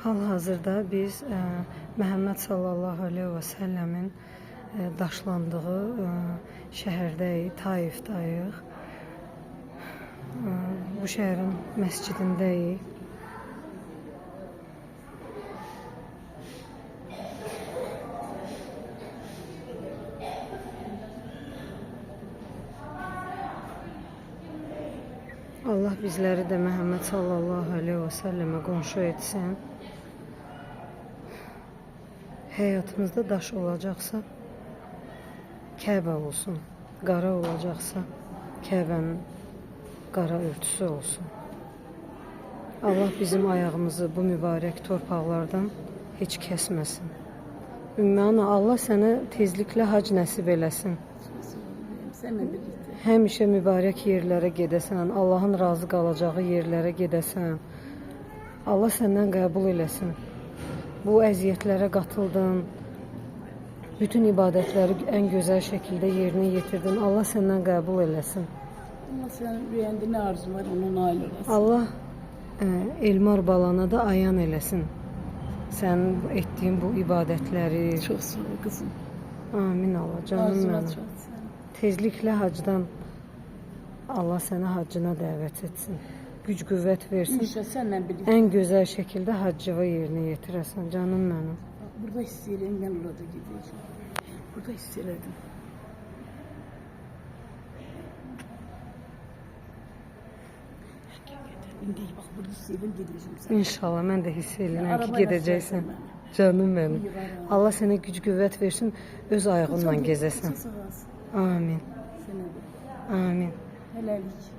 Hal-hazırda biz Məhəmməd sallallahu əleyhi və səlləmin daşlandığı şəhərdəyik, Taifdayıq. Bu şəhərin məscidindəyik. Allah bizləri də Məhəmməd sallallahu əleyhi və səlləmə qonşu etsin. Həyatımızda daş olacaqsa Kəbə olsun, qara olacaqsa Kəbənin qara örtüsü olsun. Allah bizim ayağımızı bu mübarək torpaqlardan heç kəsməsin. Ümmə ana, Allah sənə tezliklə hac nəsib eləsin. Seninle birlikte. Həmişə mübarək yerlərə gedəsən, Allahın razı qalacağı yerlərə gedəsən. Allah səndən qəbul eləsin. Bu əziyyətlərə qatıldın, bütün ibadətləri ən gözəl şəkildə yerinə yetirdin. Allah səndən qəbul eləsin. Allah senin rüyende ne arzun var ona nail olasın. Allah Elmar balana da ayan eləsin. Sənin etdiyin bu ibadətləri. Çok sağ ol kızım. Amin Allah, canım Arzuna mənim. çok sağ ol. Tezliklə hacdan Allah səni haccına dəvət etsin. Güc qüvvət versin. İnşallah seninle birlikte. Ən gözəl şəkildə haccıva yerinə yetirəsən, canım mənim. Bak, burada hissediyorum ben orada gideceğim. Burada hissederdim. Hakikaten. İndi bak burada hissediyorum gideceğim sen. İnşallah mən də hiss eləyirəm ki, Arabayla gedəcəksən. sürersin beni. Canım mənim. Yığarım. Allah sənə güc qüvvət versin, öz ayağınla gezəsən. Çok sağ olasın. Amin. Sana da. Amin. Helallik.